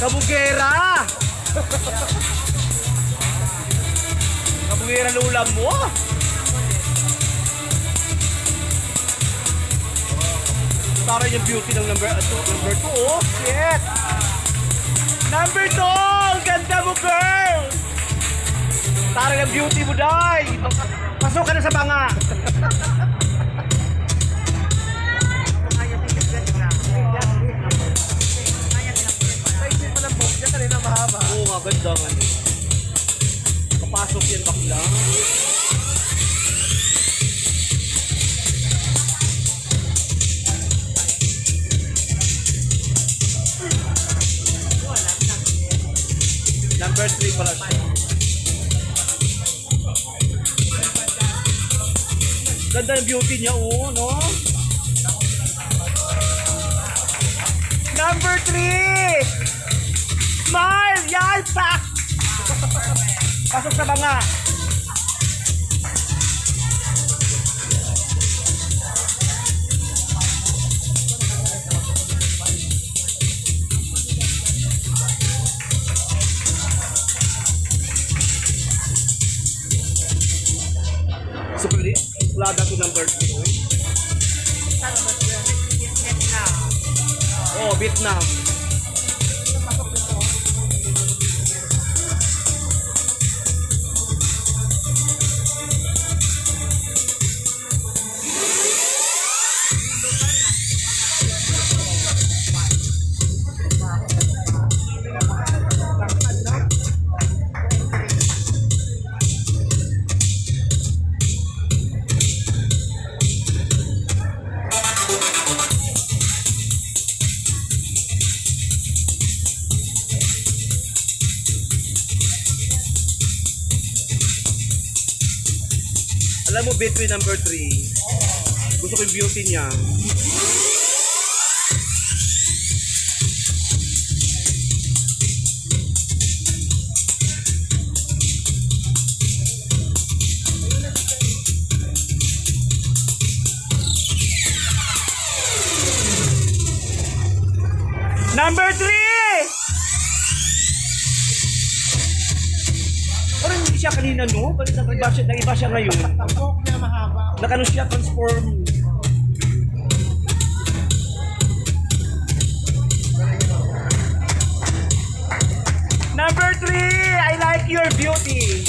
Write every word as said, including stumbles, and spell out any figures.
Kabugera! Kabugera lula mo! Tara yung beauty ng number two, number two, oh! Shit! Number two! Ang ganda mo, girl! Tara yung beauty mo, day! Pasok ka na sa banga! Naisip mo lang, Bong, siya kanina mahaba. Oo nga, ganda nga yun. Papasok yan, bakla. Number three pala siya. Ganda ng beauty niya, oh, no? Number three! Smile! Yay! Pa! Pasok sa banga! Suplada to number three, oy. Oh, Vietnam. Alam mo, between number three, gusto ko yung beauty niya. Number three! Parang hindi siya kanina, no? Parang nag-iba siya, nag-iba siya ngayon. Ang buhok niya mahaba. Nag-ano siya, transform. Number three, I like your beauty.